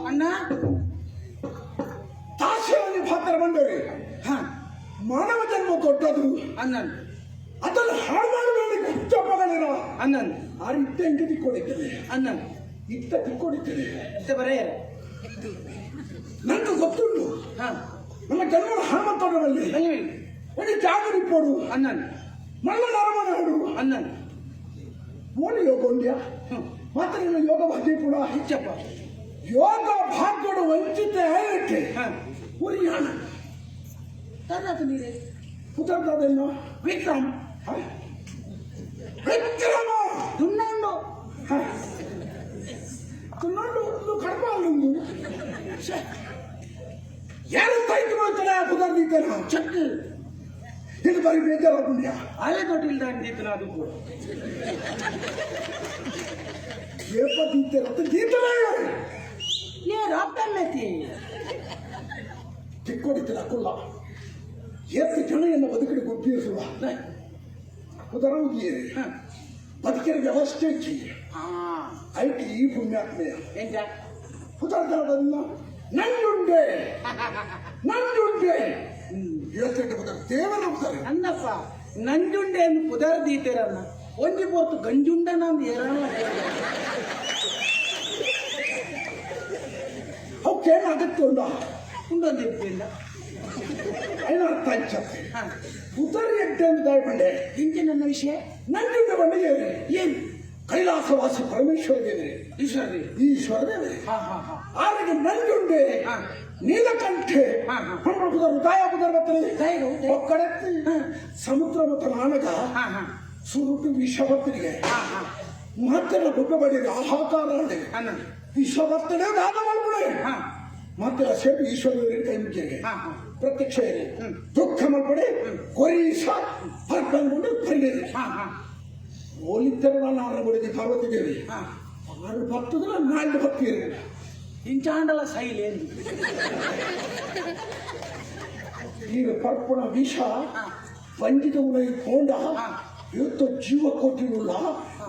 ಅಣ್ಣ. ತಾಸೆಯಲ್ಲಿ ಪಾತ್ರ ಬಂದರೆ ಹಾ. ಮಾನವ ಜನ್ಮ ದೊಡ್ಡದು. ಅಣ್ಣನ್. ಅದನ್ನು ಹಾಳು ಮಾಡಬೇಡಿ ಕುಚ್ಚಪ್ಪಗಳೇನೋ. ಅಣ್ಣನ್. ಆ ಇಟ್ಟ ಹೆಂಗೆ ತಿಕ್ಕೊಂಡಿದ್ದೇನೆ. ಅಣ್ಣನ್. ಇಟ್ಟ ತಿಕ್ಕೊಂಡಿದ್ದೇನೆ. ಇತ್ತ ಬರೆಯರ. ನನಗೆ ಗೊತ್ತುಂಟು. ಹಾ. ನಮ್ಮ ಜನ್ಮದ ಹನುಮಂತನಲ್ಲಿ ಬನ್ನಿ. ಒಂದು ಜಾಗರಿಪ್ಪೋಡು. ಅಣ್ಣನ್. ಮಲ್ಲ ನರಮನವರು. ಅಣ್ಣನ್. ಓಡಿ ಯೋಗ ಉಂಡ್ಯಾ. ಹ್ಮ್. ಮಾತ್ರ ಯೋಗ ಭಾಗ್ಯ ಕೂಡ. ಇಚ್ಚಪ್ಪ. ಯೋಗ ಭಾಗ್ಯಡು ವಂಚಿತ ಹೇಳಿಕೆ. ಹಾ. ಉರಿಯಾಣ. ತರ್ನಾತು ನೀರೇ. ಪುತ್ರದಾದೇನೋ. ವಿಕ್ರಮ್. ವಿಕ್ರಮ. ದುನ್ನಂಡು. ತುನ್ನಂಡು ಒಂದು ಕಡಪ ಅಲ್ಲೊಂದು ಯಾರು ತೈತು ಮಾಡ್ತಾರೆ ಆ ಪುದರ್ದಿದ್ದೇನೆ. ಚಕ್. ಇದು ಬರೀ ಬೇಜಾರಾಗುಂಡ್ಯ. ಅಲೆ ತೊಟ್ಟಿಲ್ದ ಅಂದಿತ್ತು ಅದು ಕೂಡ. ಏಪ ದೀತೆ ರತ್ತ ದೀತನೇ. ಏ ರಾಪ್ಟನ್ನತಿ. ತಿಕ್ಕೊಡಿತಿಲ್ಲ ಕುಲ್ಲ ಏತ್ ಜನ ಎನ್ನ ಬದುಕಿನ ಗುಬ್ಬಿಸುವ ಉದರವುಗಿಯೇ. ಹಾ. ಬದುಕಿನ ವ್ಯವಸ್ಥೆ ಇಚ್ಚಿ. ಹಾ. ಐಟಿ ಈ ಪುಣ್ಯಾತ್ಮೆಯ. ಎಂತ? ಪುದರ್ದಾದನ್ನ ನಂಜುಂಡೆ ನಂಜುಂಡೆ ಹೇಳ್ತೇನೆ ಪುದರ್ ದೇವರ ಪುದರ್. ಅನ್ನಪ್ಪ, ನಂಜುಂಡೆ ಪುದರ್ ದೀತೆರನ್ನ ಒಂಜಿ ಪೊರ್ತು ಗಂಜುಂಡನ ಅಂದ್ ಏರಲ್ಲ. ಅವಕ್ಕೇನು ಅಗತ್ಯ ಉಂಡ? ಉಂಡೊಂದು ಇಪ್ಪಿಲ್ಲ. ಐನ ಅರ್ಥ ಅಂಚತ್ತೆ. ಹಾ. ಪುದರ್ ಎಡ್ಡೆ ಅಂತ ಬಂಡೆ. ಇಂಚೆ ನನ್ನ ವಿಷಯ. ನಂಜುಂಡೆ ಬಂಡೆಗೆ. ಏನು? ಕೈಲಾಸವಾಸಿ ಪರಮೇಶ್ವರ ದೇವರೇ. ಈಶ್ವರ ದೇವ. ಈಶ್ವರ ದೇವರೇ. ಹಾ ಹಾ ಹಾ. ಆರಿಗೆ ನಂಜುಂಡೆ. ಹಾ. ನೀಲಕಂಠೆ. ಹಾ, ಹಾ. ಪುದರ್ ದಾಯ ಪುದರ್ ಬರ್ತದೆ. ದಾಯರು? ಒಕ್ಕಡೆತ್ತಿ ಸಮುದ್ರ ಮತ್ತು ನಾನಗ ಹಾ ಹಾ. ಸುರುಟು ವಿಷ ಬರ್ತನಿಗೆ. ಹಾ ಹಾ. ಮಾತೆಲ್ಲ ಗುಡ್ಡ ಬಡಿದ ಹಾಹಾಕಾರ ಅಣ್ಣ. ವಿಷ ಬರ್ತಡೆ ದಾನ ಮಾಡ್ಬಿಡಿ. ಹಾ. ಮಾತೆಲ್ಲ ಸೇರಿ ಈಶ್ವರ ಕೈ ಮುಗಿಯಗೆ. ಹಾ ಹಾ. ಪ್ರತ್ಯಕ್ಷ ಇರಿ. ಹ್ಮ್. ದುಃಖ ಮಾಡ್ಬಿಡಿ ಕೊರೀಸ ಪರ್ಕಂಡು ಪರಿಗೇರಿ. ಹಾ ಹಾ. ಹೋಲಿತ್ತರ ನಾನು ಆರ ಬಡಿದಿ ಪಾರ್ವತಿ ದೇವಿ. ಹಾ. ಆರು ಭಕ್ತದ್ರ ನಾಲ್ಕು ಭಕ್ತಿಯರು. ಇಂಚಾಂಡಲ ಶೈಲಿ. ಈಗ ಪರ್ಪುಣ ವಿಷ ಹಾ. ಪಂಜಿತ ಉಲೈ ಪೋಂಡ ಹಾ. ಇವತ್ತು ಜೀವಕೋಟಿಯುಳ್ಳ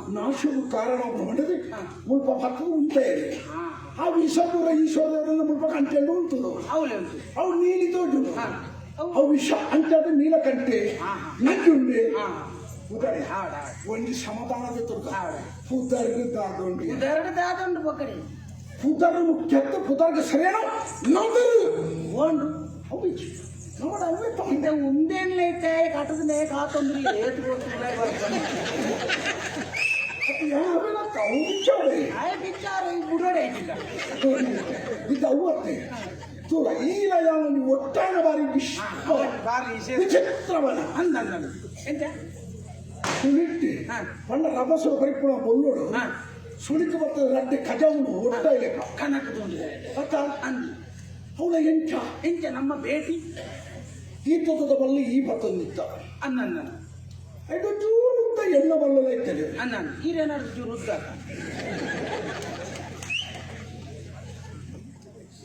ನಾಶವು ಕಾರಣ ಮಾಡಿದೆ. ಹಾ. ಮುಲ್ಪ ಭಕ್ತ ಉಂಟೆ. ಹಾ. ಆ ವಿಷ ಪೂರ ಈಶ್ವರದವರನ್ನು ಮುಲ್ಪ ಕಂಟೆಂಡು ಉಂಟು. ಅವಲೇ ಉಂಟು. ಅವು ನೀಲಿ ತೋಜು. ಹಾ. ಅವು ಅವು ವಿಷ ಅಂಚಾದ ನೀಲಕಂಠೆ. ಹಾ, ಹಾ. ನಂಜುಂಡೆ. ಹಾ. ಉದರೆ. ಹಾಡ ಹಾಡ. ಒಂಜಿ ಸಮಾಧಾನದ ತುರ್ಕ. ಹಾಡು. ಪುದರ್ಗ ದಾದೊಂಡಿ. ಉದರಡು ದಾದೊಂಡು ಬೊಕ್ಕಡೆ. ಪುದರ್ ಮುಖ್ಯತ್ತು ಪುದರ್ಗ ಸರಿಯೇನ ನೌದರು. ಓಂಡು. ಅವು ನೋಡ ಅವೇ ಇಂತ ಉಂದೇನ್ಲೈತೆ ಕಟ್ಟದನೆ ಕಾತೊಂದ್ರಿ ಏತ್ ಗೊತ್ತಿಲ್ಲ. ಯಾವೆಲ್ಲ ತಾವು ಬಿಚ್ಚೋಡೆ. ಆಯ ಬಿಚ್ಚಾರ ಈ ಬುಡೋಡೆ ಐತಿಲ್ಲ. ಇದು ಅವ್ವತ್ತೆ ತೂರ ಈಲ ಯಾವ ನೀವು ಒಟ್ಟಾಣ ಬಾರಿ ವಿಶ್ವ ಬಾರಿ ವಿಶೇಷ. ವಿಚಿತ್ರವನ. ಅಂದ ಅಂದ ಎಂತ? ಸುಳಿಟ್ಟಿ. ಹಾ. ಪಂಡ ರಭಸ ಪರಿಪುಣ ಬೊಲ್ಲೋಡು. ಹಾ. ಸುಳಿಕ ಬರ್ತದೆ ರಡ್ಡೆ ಕಜವುಂಡು ಒಟ್ಟ ಲೆಕ್ಕ. ಕನಕ ತುಂಡಿದೆ. ಅತ್ತ. ಅಂದ. ಅವಳ ಎಂಚ? ಎಂಚ ನಮ್ಮ ಭೇಟಿ? ಈ ತತ್ವದ ಬಲ್ಲಿ ಈ ಬತ್ತೊಂದಿತ್ತ. ಅಂದ ಅಂದ. ಐದು ಚೂರು ಉದ್ದ ಎಣ್ಣ ಬಲ್ಲಲ ಇರ್ತದೆ. ಅಂದ ಈರೇನಾದ್ರು ಚೂರು ಉದ್ದ.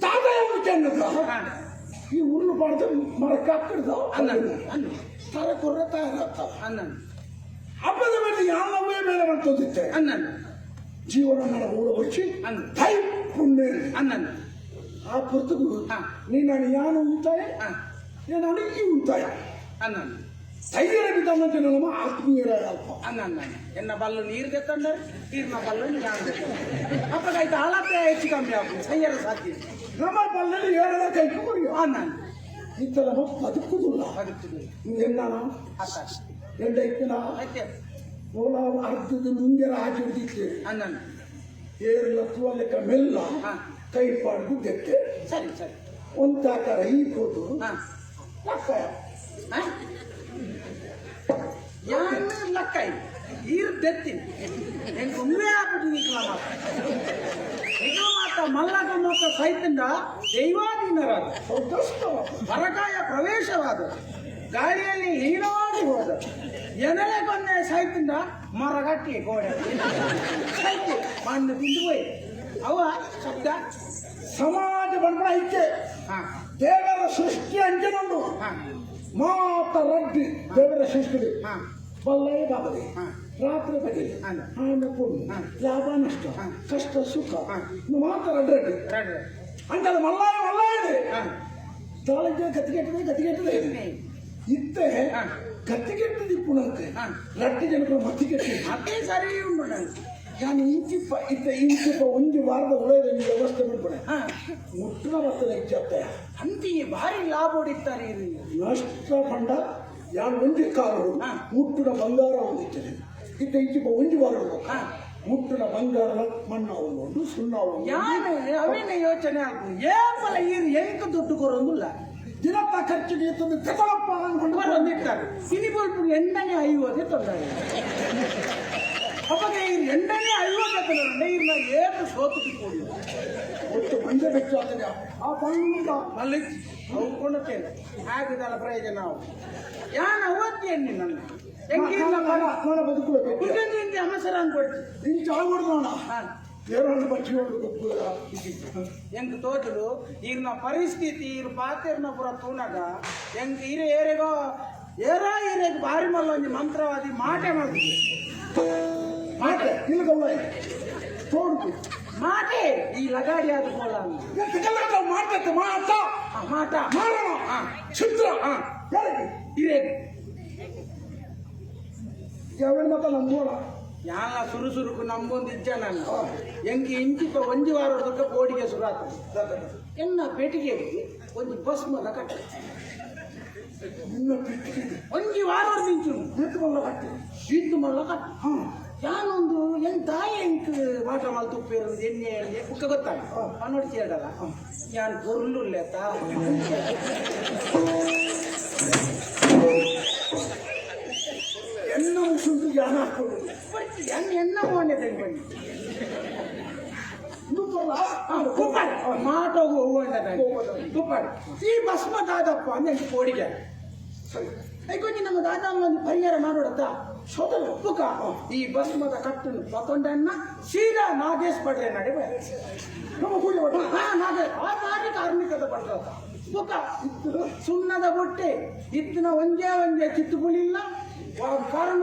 ತಾತ ಯಾವ ಚೆನ್ನದ? ಹಾ. ಈ ಉರುಳು ಪಾಡ್ದ ಮರಕ್ಕೆ ಹಾಕಿಡ್ದ. ಅಂದ ಅಂದ. ತರ ಕೊರ್ರ ತಯಾರತ್ತ. ಅಂದ. ಹಬ್ಬದ ಮೇಲೆ ಯಾವೇ ಮೇಲೆ ಮಾಡ್ತದಿತ್ತೆ. ಅಂದ. ಜೀವನ ಮಾಡ ಊಳ వచ్చಿ. ಅಂದ. ಥೈ ಪುಣ್ಯ. ಅಂದ. ಆ ಪುರ್ತಕು ಹಾ. ನೀನು ಯಾನು ಉಂತಾಯ. ಹಾ. ನಾನು ಈ ಉಂತಾಯ. ಅಂದ. ತೈಯರ ವಿಧಾನ ನಮ್ಮ ಆತ್ಮೀಯರ ಅಲ್ಪ. ಅಂದ ಅಂದ ಎನ್ನ ಬಲ್ಲು ನೀರು ತೆತ್ತಂದರೆ ನೀರಿನ ಬಲ್ಲು ನಾನು ಅಪ್ಪಗಾಯ್ತು ಆಳತ್ತೆ ಹೆಚ್ಚು ಕಮ್ಮಿ ಆಪು ಸೈಯರ ಸಾಧ್ಯ. ನಮ್ಮ ಬಲ್ಲಲ್ಲಿ ಏರಳ ಕೈ ಕುರಿಯೋ. ಅಂದ. ಈ ತರ ಬದುಕುದಿಲ್ಲ. ಬದುಕುದಿಲ್ಲ. ಎನ್ನಾನ ಅತ್ತ. ಎಂಡೈತಿನ. ಅತ್ತೆ. ಓಲ ಅರ್ಧದ ಮುಂದೆರ ಆಚೆ ಹಿಡಿದಿತ್ತು. ಅಂದ. ಏರ್ಲ ತುವಲೆಕ್ಕ ಮೆಲ್ಲ. ಹಾ. ಕೈ ಪಾಡ್ದು ದೆತ್ತೆ. ಸರಿ ಸರಿ. ಒಂದಾಕಾರ ಈ ಕೂತು. ಹಾ. ಲಕ್ಕ. ಯಾನ್ ಲಕ್ಕೈ. ಈರ್ ದೆತ್ತಿ ಎಂಕ್ ಉಂಬೆ ಆಪುಜಿ. ನಿಕ್ಲ ಮಾತ, ನಿಕ್ಲ ಮಾತ ಮಲ್ಲಗ ಮಾತ ಸೈತಂಡ ದೈವಾಧೀನರಾದ ಪರಕಾಯ ಪ್ರವೇಶವಾದ ಗಾಳಿಯಲ್ಲಿ ಹೀನಾಡಿ ಹೋದ ಎನಲೆ ಕೊನ್ನೆ ಸೈತಂಡ ಮರಗಟ್ಟಿ ಗೋಡೆ ಸೈತಿ ಮಣ್ಣು ತಿಂದು ಹೋಯ್ ಅವ ಶಬ್ದ. ಸಮಾಜ ಬಂಡ ಐತೆ. ದೇವರ ಸೃಷ್ಟಿ ಅಂಜನುಂಡು. ಮಾತ ರಡ್ಡಿ ದೇವರ ಸೃಷ್ಟಿ. ಬಲ್ಲೇ ಬಾಬದೆ. ರಾತ್ರಿ ಬಗೆಲಿ. ಆಂಡ ಕೊಡು. ಲಾಭ ನಷ್ಟ, ಕಷ್ಟ ಸುಖ ಮಾತ ರಡ್ಡಿ ರಡ್ಡಿ. ರಡ್ಡಿ. ಅಂಟದ ಮಲ್ಲಾಯ ಮಲ್ಲಾಯದೆ. ದಾಳಿಗೆ ಗತಿಗೆಟ್ಟದೆ ಗತಿಗೆಟ್ಟದೆ ಇತ್ತೆ. ಗತಿಗೆಟ್ಟದಿ ಪುಣಂತೆ. ರಡ್ಡಿ ಜನಕರು ಮತಿಗೆಟ್ಟಿ. ಅದೇ ಸರಿ ಉಂಟು ನಂಗೆ. ನಾನು ಇಂಚಿಪ್ಪ ಇತ್ತ ಇಂಚಿಪ್ಪ ಒಂಜಿ ವಾರದ ಉಳಿದ ವ್ಯವಸ್ಥೆ ಮಾಡ್ಕೊಡೆ. ಮುಟ್ಟಿನ ಬರ್ತದೆ ಇಚ್ಚತ್ತೆ. ಅಂತಿಗೆ ಭಾರಿ ಲಾಭ ಹೊಡಿತಾರೆ ಇದು. ನಷ್ಟ ಪಂಡ ಯಾನು ಒಂಜಿ ಕಾಲು ಮುಟ್ಟುನ ಬಂಗಾರ ಒಂದಿತ್ತದೆ. ಇತ್ತ ಇಂಚಿಪ್ಪ ಒಂಜಿ ವಾರ ಮುಟ್ಟುನ ಬಂಗಾರ ಮಣ್ಣ ಉಂಟು, ಸುಣ್ಣ ಉಂಟು. ಯಾನು ಅವೇನ ಯೋಚನೆ ಆಗ್ತದೆ, ಏಪಲ ಈರು ಎಂಕ ದುಡ್ಡು ಕೊರೊಂದಿಲ್ಲ. ದಿನತ್ತ ಖರ್ಚಿಗೆ ಇತ್ತಂದು ತಗೊಳಪ್ಪ ಅನ್ಕೊಂಡು ಕೊರೊಂದಿರ್ತಾರೆ. ಸಿನಿಬಲ್ಪು ಎಂಡನೆ ಐವದೆ ತೊಂದರೆ. ಅಪ್ಪಗೆ ಈ ಎಂಡನೆ ಐವತ್ತೆ ತೊಂದರೆ. ಇರ್ನ ಏತು ಸೋತು ಕೂಡಿ. ಒಟ್ಟು ಮಂಡೆ ಬೆಚ್ಚ ಆಗ್ತದೆ ಆ ಪಣ್ಣು. ಮಲ್ಲಿ ಅವು ಕೊಂಡುತ್ತೇನೆ ಆಗಿದಲ್ಲ ಪ್ರಯೋಜನ. ನಾವು ಯಾನ್ ಅವತ್ತಿ ಎಣ್ಣಿ ನನ್ನ ಎಂಕಿಲ್ಲ. ನಾನು ಬದುಕಬೇಕು. ಇಂತಿ ಅವಸರ ಅನ್ಕೊಡ್ತಿ. ಇಂಚ ಆಗ್ಬಿಡ್ದು ನೋಡ. ಏರನ್ನು ಬಚ್ಚಿ ಗೊತ್ತಿಲ್ಲ. ಎಂಕ್ ತೋಜುಡು ಈರ್ನ ಪರಿಸ್ಥಿತಿ, ಈರ್ ಪಾತೆರ್ನ ಪುರ ತೂನಗ ಎಂಕ್ ಈರೆ ಏರೆಗೋ ಏರೋ ಈರೆಗ್ ಬಾರಿ ಮಲ್ಲ ಒಂಜಿ ಮಂತ್ರವಾದಿ ಮಾಟೆ ಮಾಡ್ತಿದ್ದೆ. ಮಾಟೆ ಇಲ್ಲ ಗೌಡ ತೋಡ್ತು. ಮಾಟೆ ಈ ಲಗಾಡಿ ಆದ ಪೋಲ. ಮಾಟೆ ಮಾಟ. ಮಾಟ. ಮಾರಣ ಛಿದ್ರ ಯಾರಿಗೆ? ಇರೇಗ್. ಯಾವೇನು ಮಾತ ನಂಬೋಣ. ಯಾಲ ಸುರು ಸುರುಕು ನಂಬೊಂದು ಇಜ್ಜ ನಾನು. ಎಂಕ್ ಇಂಚಿಪ ಒಂಜಿ ವಾರದಕ್ಕ ಬೋಡಿಗೆ ಸುರು ಆಗ್ತದೆ. ಎನ್ನ ಪೇಟಿಗೆ ಒಂಜಿ ಬಸ್ ಮಲ್ಲ ಕಟ್ಟ. ನಿನ್ನ ಪೆಟ್ಟಿಗೆ? ಒಂಜಿ ವಾರ ನಿಂಚು. ಏತ್ ಮಲ್ಲ ಕಟ್ಟಿ? ಇದ್ದು ಮಲ್ಲ ಕಟ್ಟ. ಯಾನೊಂದು ಎನ್ ತಾಯಿ ಎಂಕ್ ಮಾಟ ಮಲ್ ತುಪ್ಪೇರು ಎಣ್ಣೆ ಬುಕ್ಕ ಗೊತ್ತಾಗ ಪನ್ನೊಡಿ ಸೇರಲ್ಲ ಯಾನ್ ಪೊರ್ಲುಲ್ಲೇತ. ಎನ್ನ ಮುಸುಂದು ಯಾನ ಹಾಕೊಳ್ಳು. ಎನ್ ಎನ್ನ ಮೋನೆ ತೆಂಗ್ ಬನ್ನಿ. ಇನ್ನೂ ಬರಲ್ಲ. ಕುಪ್ಪಾಡಿ ಮಾಟೋಗು ಹೂವಂಡ ಕುಪ್ಪಾಡಿ ಈ ಭಸ್ಮ ದಾದಪ್ಪ ಅಂದ್ರೆ ಎಂಕ್ ಪೋಡಿಗೆ. ಸರಿ. ಐಕೊಂಜಿ ನಮ್ಮ ದಾದ ಒಂದು ಪರಿಹಾರ ಮಾಡೋಡತ್ತ. ಸೋದರ. ಬುಕ್ಕ ಈ ಭಸ್ಮದ ಕಟ್ಟನ್ನು ಪತೊಂಡನ್ನ ಸೀದಾ ನಾಗೇಶ್ ಪಡ್ರೆ ನಡೆ. ನಮ್ಮ ಪೂಜೆ ಮಾಡ. ಹಾ, ನಾಗೇ ಆ ಭಾರಿ ಕಾರ್ಮಿಕದ ಪಡ್ರತ. ಬುಕ್ಕ ಸುಣ್ಣದ ಬೊಟ್ಟೆ ಇತ್ತಿನ ಒಂಜೇ ಒಂಜೇ ಚಿತ್ತು ಪುಳಿಲ್ಲ ಕಾರಣ.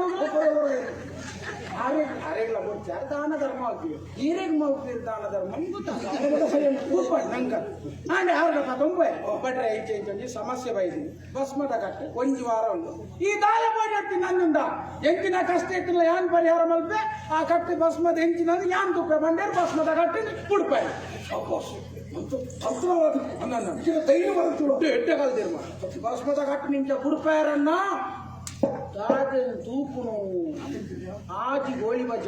ಅರೆ ಅರೆಗ್ಲ ಬೊಡ್ಚಾರ ದಾನ ಧರ್ಮ ಆಗ್ತೀವಿ, ಈರೆಗ್ ಮಲ್ತೀರಿ ದಾನ ಧರ್ಮ ಗೊತ್ತಾಗ ನಂಗ ಆಂಡೆ ಆರ್ಗ ಪತೊಂಬ ಬಟ್ರೆ ಇಂಚೆ ಇಂಚೆ ಒಂಜಿ ಸಮಸ್ಯೆ ಬೈದಿ, ಭಸ್ಮದ ಕಟ್ಟೆ ಒಂಜಿ ವಾರ ಉಂಟು. ಈ ದಾಲ ಬೋಡಿ ನನ್ನುಂಡ ಎಂಚಿನ ಕಷ್ಟ ಇತ್ತಿಲ್ಲ, ಯಾನ್ ಪರಿಹಾರ ಮಲ್ಪೆ. ಆ ಕಟ್ಟೆ ಭಸ್ಮದ ಎಂಚಿನ ಯಾನ್ ತುಪ್ಪೆ ಬಂಡೇರು ಭಸ್ಮದ ಕಟ್ಟೆ ಪುಡ್ಪಾಯಿ. ತಂತ್ರವಾದ ಅಂದ. ಧೈರ್ಯ ಬರುತ್ತೋ. ಎಡ್ಡೆ ಕಲ್ದಿರ್ಮ ಭಸ್ಮದ ಕಟ್ಟು ನಿಂಚ ಬುಡ್ಪಾಯರನ್ನ ದಾದೆನ್ ತೂಪುನು ಆಜಿ ಗೋಳಿ ಬಜ.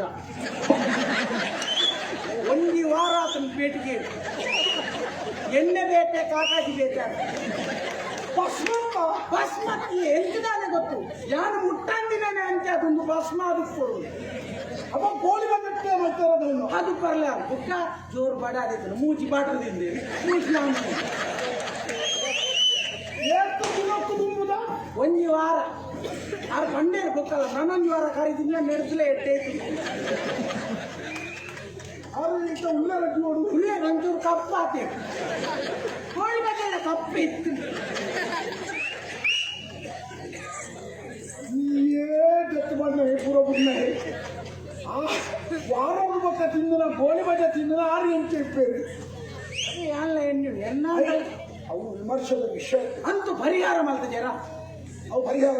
ಒಂಜಿ ವಾರ ಆತನ ಪೇಟಿಗೆ ಎಣ್ಣೆ ಬೇಟೆ ಕಾಕಾಜಿ ಬೇಟೆ. ಭಸ್ಮಪ್ಪ. ಭಸ್ಮಕ್ಕೆ ಎಂತದಾನೆ ಗೊತ್ತು, ಯಾನು ಮುಟ್ಟಂದಿನೇ ಅಂತ ಅದೊಂದು ಭಸ್ಮ ಅದು. ಅಪ್ಪ ಕೋಳಿ ಬಂದಿಟ್ಟೆ ಮಾಡ್ತಾರದನ್ನು. ಅದು ಪರ್ಲ ಬುಕ್ಕ ಜೋರು ಬಡ ಆದಿತ್ತು ಮೂಚಿ ಬಾಟದಿಂದ ಮೂಚಿ ನಾನು. ಏತು ದಿನಕ್ಕೂ ತುಂಬುದ? ಒಂಜಿ ವಾರ ಆರು ಪಂಡೇರು ಬುಕ್ಕಲ್ಲ. ನಾನೊಂದು ವಾರ ಕರೀತೀನಿ ನೆಡ್ದಲೇ ಎಟ್ಟೆ. ಆರು ಇಂತ ಉಳ್ಳ ರಡ್ಡಿ ನೋಡು. ಉಳ್ಳೆ ಒಂಚೂರು ಕಪ್ಪಾತಿ, ಕೋಳಿ ಬಟ್ಟೆ ಕಪ್ಪು ಇತ್ತು. ಏ ದತ್ತು ಮಾಡಿದ ಪೂರ ಬುಡ್ನ. ಆ ವಾರ ಬಕ್ಕ ತಿಂದನ ಗೋಳಿ ಬಜೆ ತಿಂದನ ಆರು ಎಂಟು ಇಪ್ಪೇರು. ಅಲ್ಲ ಎಣ್ಣೆ ಎನ್ನ. ಅವು ವಿಮರ್ಶದ ವಿಷಯ. ಅಂತೂ ಪರಿಹಾರ ಮಲ್ತ ಜರ. ಅವು ಪರಿಹಾರ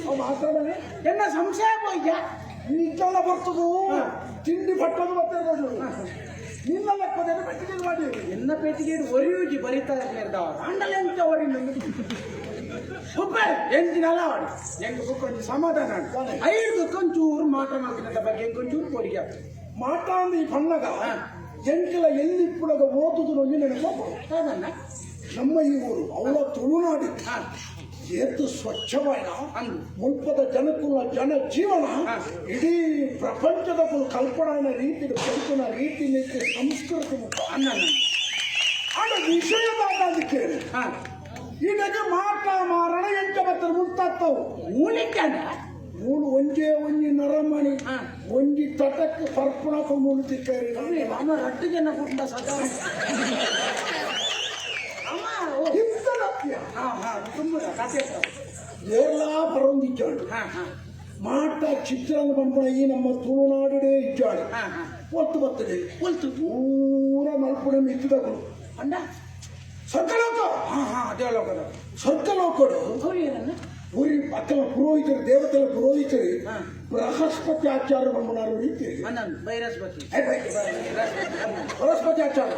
ಅವು ಮಾತಾಡನೆ. ಎನ್ನ ಸಂಶಯ ಪೋಯ್ಯ. ನಿಜಲ್ಲ ಬರ್ತದು. ತಿಂಡಿ ಪಟ್ಟದು ಮತ್ತೆ ನಿನ್ನ ಲೆಕ್ಕದಲ್ಲಿ ಪೆಟ್ಟಿಗೆ ಮಾಡಿ. ಎನ್ನ ಪೇಟಿಗೆ ಒರಿಯೂಜಿ ಬರಿತಾ ಇರ್ತಾವ ಅಂಡಲ ಎಂತ ಒರಿ ಉಪ್ಪೆ ಎಂಜಿನಲ್ಲ ಅವಡಿ ಎಂಗ್ ಬುಕ್ ಒಂಜಿ ಸಮಾಧಾನ. ಐದು ಕೊಂಚೂರು ಮಾಟ ಮಲ್ತಿನ ಬಗ್ಗೆ ಎಂಕೊಂಚೂರು ಪೊಡಿಗೆ. ಮಾಟ ಅಂದ ಈ ಪಣ್ಣಗ ಎಂಕಲ ಎಲ್ಲಿ ಇಪ್ಪುಡಗ ಓದುದು ಒಂಜಿ ನೆನಪು. ಅದನ್ನ ನಮ್ಮ ಈ ಊರು ಅವಳ ತುಳುನಾಡು. ಏತು ಸ್ವಚ್ಛವಾಯಿನ ಅಂದು. ಮುಲ್ಪದ ಜನಕುಲ ಜನ ಜೀವನ ಇಡೀ ಪ್ರಪಂಚದ ಕಲ್ಪನೆ ರೀತಿ ಬದುಕಿನ ರೀತಿ ನೀತಿ ಸಂಸ್ಕೃತಿ ಮುಖ ಅನ್ನ ಆಡ ವಿಷಯದ ಕೇಳಿ ಇದಕ್ಕೆ ಮಾಟ ಮಾರಣ ಎಂಚ ಬತ್ತರ ಮುಲ್ತಾತ್ತವು ಮೂಲಿಕ್ಕಾನ ಮೂಲು ಒಂಜೇ ಒಂಜಿ ನರಮಣಿ ಒಂಜಿ ತಟಕ್ಕೆ ಪರ್ಪಣಕ ಮೂಲು ತಿಕ್ಕೇರಿ. ಅಮ್ಮ ರಡ್ಡು ಜನ ಕುಟ್ಟ ಸದಾ ಅಮ್ಮ ಓ ಇಂತಲತ್ಯ ಹಾ ಹಾ ತುಂಬ ಕತೆ. ಏರ್ಲಾ ಪರೊಂದಿಚ್ಚಾಡು ಹಾ ಹಾ ಮಾಟ ಚಿತ್ರಾನ್ನ ಪನ್ಪುಣ ಈ ನಮ್ಮ ತುಳುನಾಡುಡೇ ಇಚ್ಚಾಡು. ಹಾ ಹಾ ಒತ್ತು ಬರ್ತದೆ. ಒಲ್ತು? ಪೂರ ಮಲ್ಪುಣ ಮಿತ್ತದಗಳು. ಅಂಡ? ಸ್ವರ್ಗಲೋಕ. ಹಾ ಹಾ, ಅದೇ ಲೋಕದ. ಸ್ವರ್ಗಲೋಕಡು. ಅವ್ರು ಏನನ್ನ ಊರಿ ಪಕ್ಕದ ಪುರೋಹಿತರು, ದೇವತೆల ಪುರೋಹಿತರು. ಬೃಹಸ್ಪತಿ ಆಚಾರ್ಯ ಪನ್ಪುಣಾರು ರೀತಿ. ಅನ್ನ ಬೈರಸ್ಪತಿ. ಬೃಹಸ್ಪತಿ ಆಚಾರ್ಯ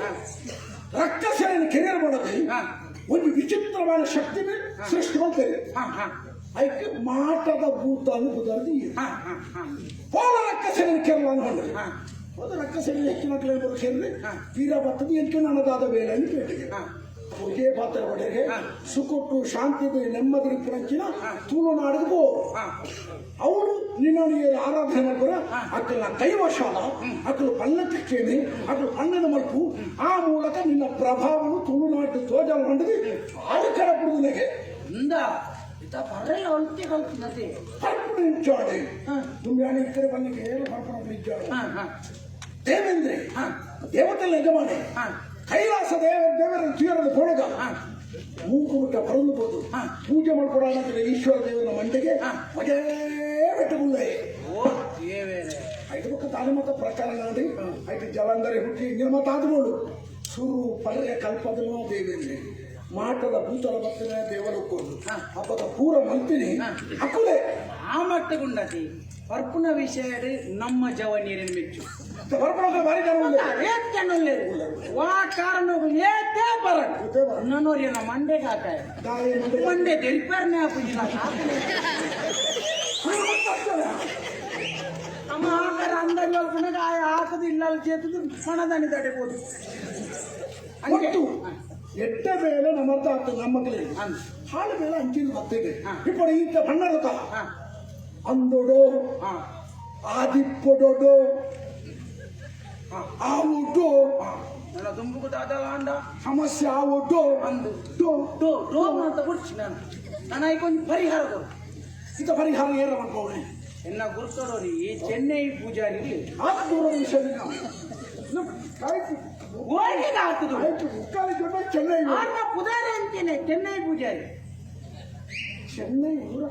ರಕ್ಕಸೆಯನ್ನು ಕೆರಿಯರ್ ಮಾಡೋದು. ಒಂದು ವಿಚಿತ್ರವಾದ ಶಕ್ತಿ ಸೃಷ್ಟಿ ಮಾಡ್ತಾರೆ. ಹಾ ಹಾ ಐಕ್ ಮಾಟದ ಭೂತ ಅನುಭೂತ. ಹಾ ಹಾ ಹಾ ಪೋಲ ರಕ್ಕಸೆಯನ್ನು ಕೇರಳ ಅನ್ಕೊಂಡ್ರೆ ಹೋದ ರಕ್ಕಸೆಯನ್ನು ಹೆಚ್ಚಿನ ಕೇಳಿ ತೀರಾ ಬರ್ತದೆ ಎಂಟು ನನ್ನದಾದ ಬೇಲೆ ಅಂತ ಕೇಳಿದೆ. ಒಜೇ ಪಾತ್ರ ಒಡೆಗೆ ಸುಕೊಟ್ಟು ಶಾಂತಿ ನೆಮ್ಮದಿ ಪುರಂಚಿನ ತುಳುನಾಡಿಗೆ ಪೋ. ಅವಳು ನಿನ್ನನ್ನು ಆರಾಧನೆ ಮಾಡ್ಕೊರ ಅಕ್ಕಲ ಕೈವಶಾಲ ಅಕ್ಕಲು ಪಲ್ಲಕ್ಕೆ ಕೇಳಿ ಅಕ್ಕಲು ಪಣ್ಣನ ಮಲ್ಪು ಆ ಮೂಲಕ ನಿನ್ನ ಪ್ರಭಾವನು ತುಳುನಾಡು ತೋಜಲ್ ಮಂಡದಿ ಆರು ಕರ ಪುಡುದನೆಗೆ. ಇಂದ ಇತ್ತ ಪರ್ರೆಲ್ಲ ಒಲ್ತೆ ಕಲ್ತಿನತೆ. ಪರ್ಪುಡು ಇಂಚಾಡಿ ತುಂಬ್ಯಾಣಿ ಇಕ್ಕರೆ ಬನ್ನಕ್ಕೆ ಏಳು ಪರ್ಪುಣ ಇಂಚಾಡಿ. ಹಾ ಹಾ ದೇವೇಂದ್ರಿ ದೇವತೆಲ್ಲ ಯಜಮಾನಿ ಕೈಲಾಸ ದೇವ ದೇವರ ತೀರದ ಪೋಣಗ ಮೂಕು ಬಿಟ್ಟ ಪರಂದು ಬೋದು ಪೂಜೆ ಮಾಡ್ಕೊಡೋಣ ಈಶ್ವರ ದೇವರ ಮಂಡೆಗೆ ಒಜೇ ಬೆಟ್ಟಗುಳ್ಳೆ. ಓ ದೇವೇರೆ. ಐದು ಪಕ್ಕ ತಾನು ಮತ ಪ್ರಕಾರ ನೋಡಿ ಐದು ಜಲಂಧರಿ ಹುಟ್ಟಿ ಇಂಗಿನ ಮತ ಆದ್ಮೋಡು ಸುರು ಪರ್ಯ ಕಲ್ಪದನೋ ದೇವೇಂದ್ರಿ ಮಾಟದ ಭೂತಲ ಬರ್ತನೆ ದೇವಲೋಕೋದು ಹಬ್ಬದ ಪೂರ ಮಲ್ತಿನಿ ಅಕುಲೆ. ಆ ಮಟ್ಟಗುಂಡತಿ ಪರ್ಪುನ ವಿಷಯ ನಮ್ಮ ಜವನೀರಿನ ಮೆಚ್ಚು. ಬರ್ಪಣ ಭಾರಿ ಜನ ಉಲ್ಲೇರು. ಏತ್ ಜನ ಉಲ್ಲೇರು. ವಾ ಕಾರಣಗಳು ಏತೇ ಬರಡ್. ಏತೇ ಬರಡ್. ನನ್ನೋರಿನ ಮಂಡೆಗೆ ಹಾಕಾಯ. ದಾಯಿ ಮಂಡೆ. ಮಂಡೆ ದೆರಿಪೇರ್ನೆ ಹಾಕುದಿಲ್ಲ. ಅಮ್ಮ ಆಕಾರ ಅಂದಾಜು ಮಲ್ಪುನಾಗ ಆಯ ಹಾಕದು ಇಲ್ಲ ಅಲ್ಲಿ ಚೇತದು ಹಣದಾನಿ ತಡೆಬೋದು. ಒಟ್ಟು ಎಡ್ಡ ಬೇಲೆ ನಮ್ಮರ್ಥ ಆಗ್ತದೆ ನಮ್ಮ ಮಕ್ಕಳಿಗೆ. ಅಂದ್. ಹಾಳು ಬೇಲೆ ಅಂಚಿನ ಬತ್ತಿದೆ ఇప్పుడు ಈತ ಬಣ್ಣದ ಅಂದೊಡೋ ಆದಿಪ್ಪೊಡೊಡೋ ಆವುಡೋ. ನನ್ನ ತುಂಬುಕು ದಾದಲ ಅಂಡ. ಸಮಸ್ಯೆ ಆವುಡೋ. ಅಂದು. ಡೋ. ಡೋ ಡೋ ಅಂತ ಗುಡ್ಚಿ ನಾನು ನಾನು ಐಕೊಂದು ಪರಿಹಾರ ಕೊಡು. ಇತ ಪರಿಹಾರ ಏರ ಮಾಡ್ಕೋಳಿ. ಎನ್ನ ಗುರ್ತಡೋರಿ ಚೆನ್ನೈ ಪೂಜಾರಿಗೆ. ಆತ್ಮೂರ ವಿಷಯ ಆಯ್ತು. ಹೋಳಿಗೆ ಹಾಕುದು. ಆಯ್ತು, ಮುಕ್ಕಾಲಿ ಜೊತೆ ಚೆನ್ನೈ. ಆರ್ನ ಪುದಾರಿ ಅಂತೀನಿ, ಚೆನ್ನೈ ಪೂಜಾರಿ. ಚೆನ್ನೈ ಊರ.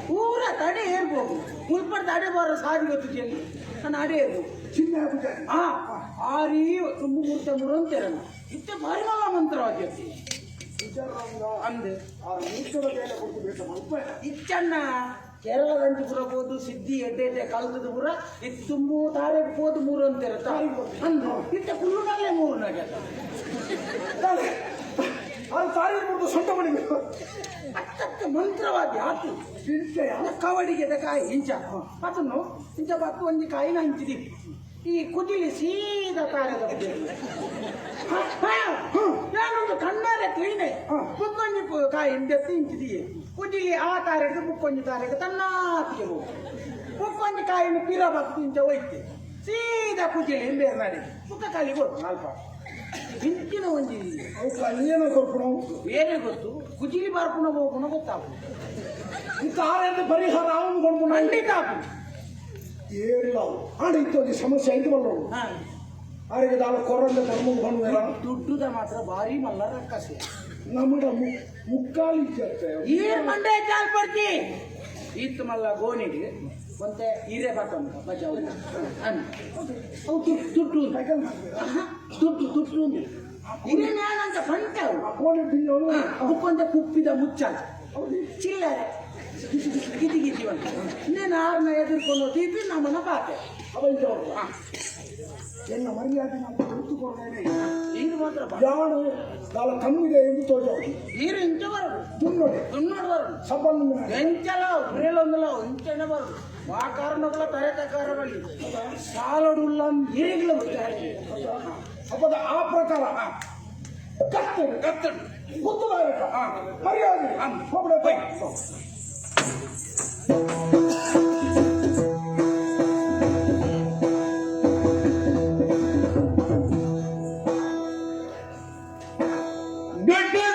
ಪೂರ ತಡೆ ಏರ್ಬೋದು, ಮುಲ್ಪಡ್ ತಡೆ ಬರೋ ಸಾರಿ ಗೊತ್ತು ಚೆಲ್ಲಿ ನಾನು ಅಡೆ ಏರ್ಬೋದು. ಚಿನ್ನ ಪೂಜಾರಿ. ಹಾ, ಆರಿ ತುಂಬು ಮೂರ್ತ ಮೂರು ಅಂತೀರಲ್ಲ, ಇತ್ತೆ ಭಾರಿ ಮಲ್ಲ ಮಂತ್ರವಾದ್ಯ. ಪೂಜಾರಂಗ. ಅಂದೆ. ಆ ಮೂರ್ತದ ಬೇಲೆ ಕೊಡ್ತು ಬೇಕ ಮಲ್ಪ. ಇಚ್ಚಣ್ಣ ಕೇರಳದಂಚು ಪೂರ ಪೋದು ಸಿದ್ಧಿ ಎಡ್ಡೆ ಎಡ್ಡೆ ಕಲ್ತದ ಪೂರ ಇತ್ತು ತುಂಬು ತಾರೆ ಪೋದು ಮೂರು ಅಂತೀರ ಅಂದು ಇತ್ತ ಕುಳ್ಳುನಲ್ಲೇ ಮೂರು ನಾಗೆ. ಅದು ತಾರಿ ಮುರಿದು ಸೊಂಟ ಮಣಿ. ಅತ್ತತ್ತ ಮಂತ್ರವಾದ್ಯ ಆತು. ಚಿಂತೆಯ. ಕವಡಿಗೆ ಕಾಯಿ ಇಂಚ ಅದನ್ನು ಇಂಚ ಬತ್ತು ಒಂಜಿ ಕಾಯಿನ ಹಂಚಿದಿ ಈ ಕುದಿಲಿ ಸೀದಾ ತಾರೆದ. ನಾನೊಂದು ಕಣ್ಣಾರೆ ತಿಳಿದೆ. ಬುಕ್ಕೊಂಜಿ ಕಾಯಿ ಹಿಂದೆತ್ತಿ ಇಂಚಿದಿ ಕುದಿಲಿ ಆ ತಾರೆಡ್ದು ಬುಕ್ಕೊಂಜಿ ತಾರೆಗೆ ತನ್ನಾತಿಗೆ ಹೋಗು ಬುಕ್ಕೊಂಜಿ ಕಾಯಿನ ಪಿರ ಬತ್ತು ಇಂಚ ಹೋಯ್ತೆ ಸೀದಾ ಕುದಿಲಿ ಬೇರೆ ನಾಡಿ ಬುಕ್ಕ ಕಾಲಿ ಕೊಡು ಅಲ್ಪ ಇಂಚಿನ ಒಂಜಿ. ಅವು ಕಲ್ಯಾಣ ಕೊರ್ಪಣ. ಬೇರೆ ಗೊತ್ತು ಕುಜಿಲಿ ಬರ್ಪುಣ ಹೋಗುಣ ಗೊತ್ತಾಪು. ತಾರೆಂದು ಪರಿಹಾರ ಅವನು ಕೊಡ್ಪುಣ. ಖಂಡಿತ ಆಪು. ಏರ್ಲ ಆಡ ಇತ್ತು ಸಮಸ್ಯೆ ಐದು ಬಲ್ಲೋಡು. ಆರಿಗೆ ದಾಲ ಕೊರಂಡ ಧರ್ಮ ಬಂದು. ದುಡ್ಡುದ ಮಾತ್ರ ಭಾರಿ ಮಲ್ಲ ರಕ್ಕಸೆ. ನಮ್ಮಡ ಮುಕ್ಕಾಲು ಇಜ್ಜತ್ತೆ. ಈರ್ ಮಂಡೆ ಚಾಲ್ ಪಡ್ತಿ ಈತ್ ಮಲ್ಲ ಗೋಣಿಗೆ ಒಂತೆ ಹಿರೇ ಬತ್ತಂತ ಬಜಾವ್ ಅನ್ ಅವು ದುಡ್ಡು ದುಡ್ಡು ಉಂಟು. ಆಹಾ, ದುಡ್ಡು ದುಡ್ಡು ಉಂಟು ಹಿರೇನಾನಂತ ಪಂಟ ಅವು. ಕೋಣೆ ಬಿಲ್ಲೋನು. ಬುಕ್ಕೊಂತೆ ಕುಪ್ಪಿದ ಮುಚ್ಚಾಲ ಚಿಲ್ಲರೆ ಗಿತಿ ಗಿತಿ ಉಂಟು ಇನ್ನೇನು ಆರ್ನ ಎದುರ್ಕೊಂಡು ತೀಪಿ ನಮ್ಮನ್ನ ಪಾತೆ. ಅವ ಎನ್ನ ಮರ್ಯಾದೆ ನಾವು ಗುರುತು ಕೊಡ್ತೇನೆ. ನೀರು ಮಾತ್ರ ಯಾರು ದಾಲ ಕಮ್ಮಿದೆ ಎಂದು ತೋಜೋದು. ನೀರು ಇಂಚ ಬರೋದು. ದುನ್ನೋಡೆ. ದುನ್ನೋಡು ಬರೋದು. ಸಬ್ಬಲ್. ಎಂಚಲ ಉರೇಲೊಂದಲ ಇಂಚನೆ ಬರೋದು ಆ ಕಾರಣಗಳ ತರೆ ಬಳ್ಳಿ ಸಾಲಡುಲ್ಲ ಹಿರಿಗಳು. ಹಬ್ಬದ ಆ ಪ್ರಕಾರ ಕತ್ತಡು. ಕತ್ತಡು. ಗುತ್ತುದಾಯಕ. ಹಾ. ಮರ್ಯಾದೆ. ಅಂದ್. ಹೋಗ್ಬಿಡ. ಗಡ್ಡೆ.